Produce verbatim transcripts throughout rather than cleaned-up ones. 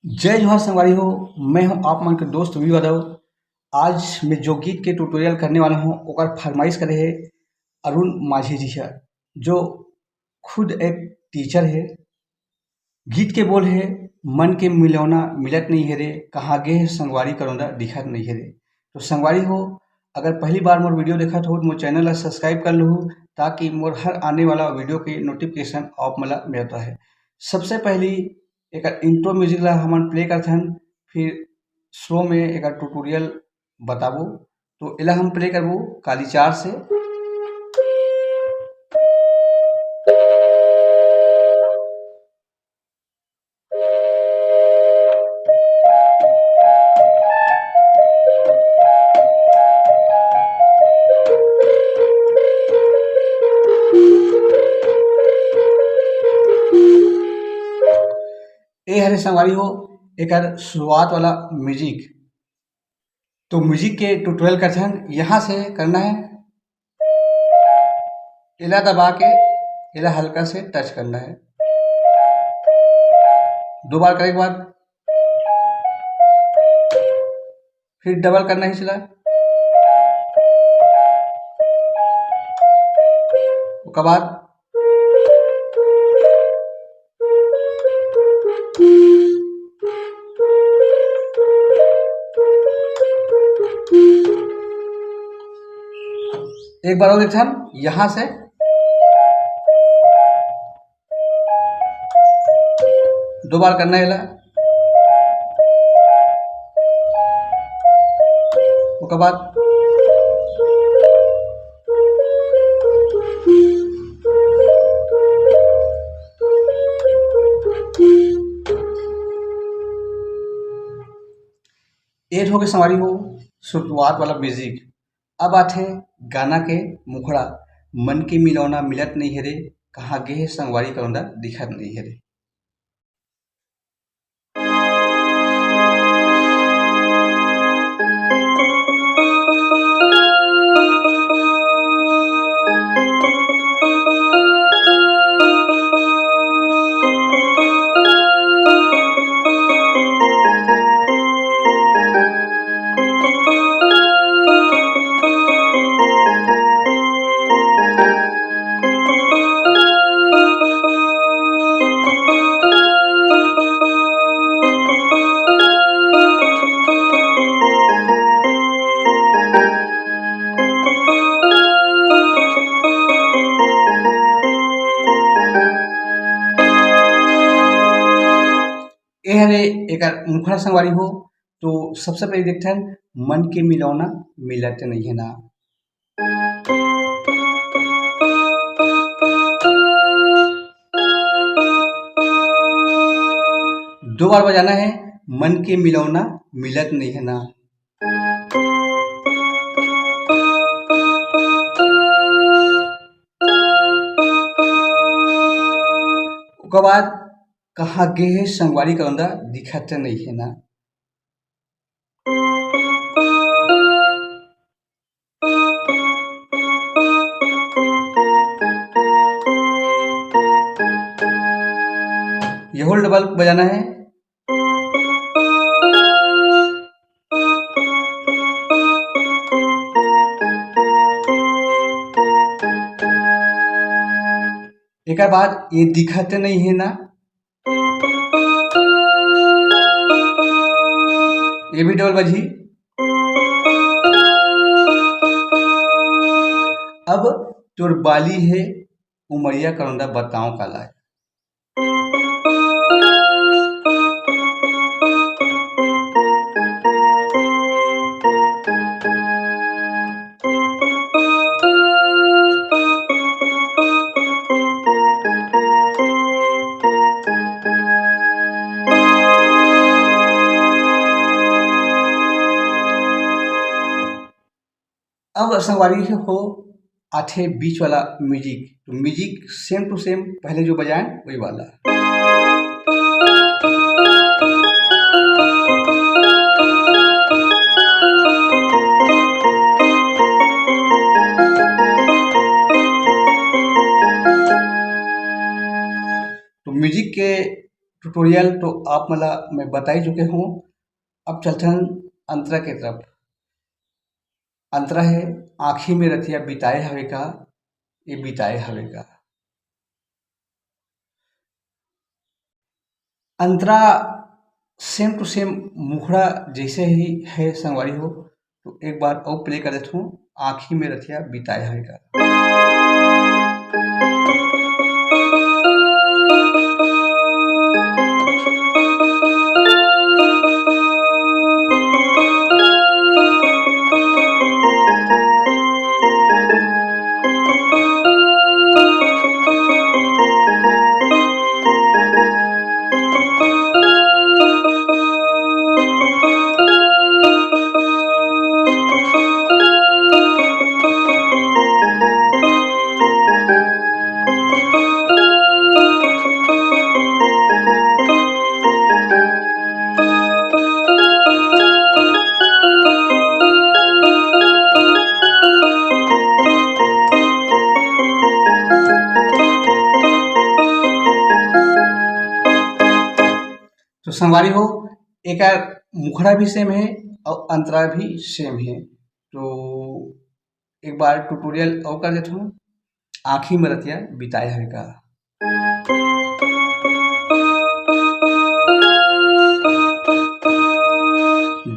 जय जोहार संगवारी हो, मैं हूं आप मन के दोस्त वी यादव। आज मैं जो गीत के ट्यूटोरियल करने वाला हूं, ओकर फरमाइश करे हे अरुण माझी जी ह, जो खुद एक टीचर हे। गीत के बोल हे, "मन के मिलौना मिलत नइ हे रे, कहाँ गे हे संगवारी करौंदा दिखत नइ हे रे।" तो संगवारी हो, अगर पहली बार मोर वीडियो देखत हो, तो मोर चैनल ला सब्सक्राइब कर लहू, ताकि मोर हर आने वाला वीडियो के नोटिफिकेशन आप मन ला मिलत रहे। सबसे पहली एकर इंट्रो म्यूजिक ला हमन प्ले करथन, फिर स्लो में एकर ट्यूटोरियल बताबो। तो एला हम प्ले करबो काली चार से। ए हरे संगवारी हो, एकर शुरुआत वाला म्यूजिक। तो म्यूजिक के ट्यूटोरियल करथन, यहाँ से करना है, एला दबा के एला हल्का से टच करना है। दो बार करे के बाद फिर डबल करना है इसला। ओकर बाद एक बार और देखथन, यहाँ से दो बार करना है एला। ओकर बाद ए हो गे संगवारी हो, शुरुआत वाला म्यूजिक। अब आथे गाना के मुखड़ा, "मन के मिलौना मिलत नइ हे रे, कहाँ गे हे संगवारी करौंदा दिखत नइ हे रे।" ए हरे एकर मुखड़ा संगवारी हो, तो सबसे पहले देखथन, "मन के मिलौना मिलत नइ हे ना।" दो बार बजाना है, "मन के मिलौना मिलत नइ हे ना।" ओकर बाद, "कहाँ गे हे संगवारी करौंदा दिखत नइ हे ना।" ये होल डबल बजाना है। एकर बाद ये दिखत नइ हे ना, ये भी डबल बजही। अब तोर बाली हे उमरिया करौंदा बताओ काला। अब संगवारी हो आथे बीच वाला म्यूजिक, तो म्यूजिक सेम टू सेम पहले जो बजाएं वही वाला। तो म्यूजिक के ट्यूटोरियल तो आप मन ला मैं बता ही चुके हूँ। अब चलथन अंतरा के तरफ। अंतरा है, आँखी में रतिया बिताए हवे का, ये बिताए हवे का। अंतरा same to same मुखड़ा जैसे ही है संगवारी हो, तो एक बार और प्ले कर देता हूँ, आँखी में रतिया बिताए हवे का। तो संगवारी हो, एकर मुखड़ा भी सेम है और अंतरा भी सेम है। तो एक बार ट्यूटोरियल और कर देता हूँ, आँखी में रतिया बिताए हवे का।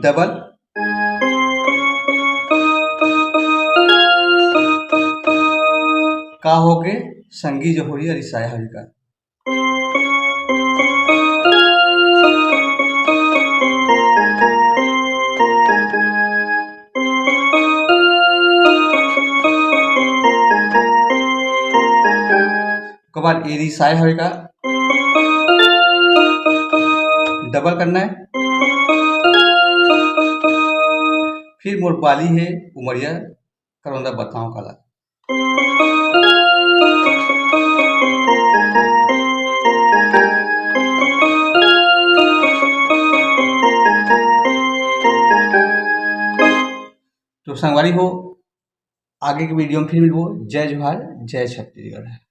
डबल। का होगे, संगी जहोरिया रिसाए हवे का। ओकर बाद ए रिसाए हवे का, डबल करना है। फिर मोर बाली है उमरिया, करौंदा बताओ काला। तो संगवारी हो, आगे के वीडियो में फिर मिलबो। जय जोहार, जय छत्तीसगढ़।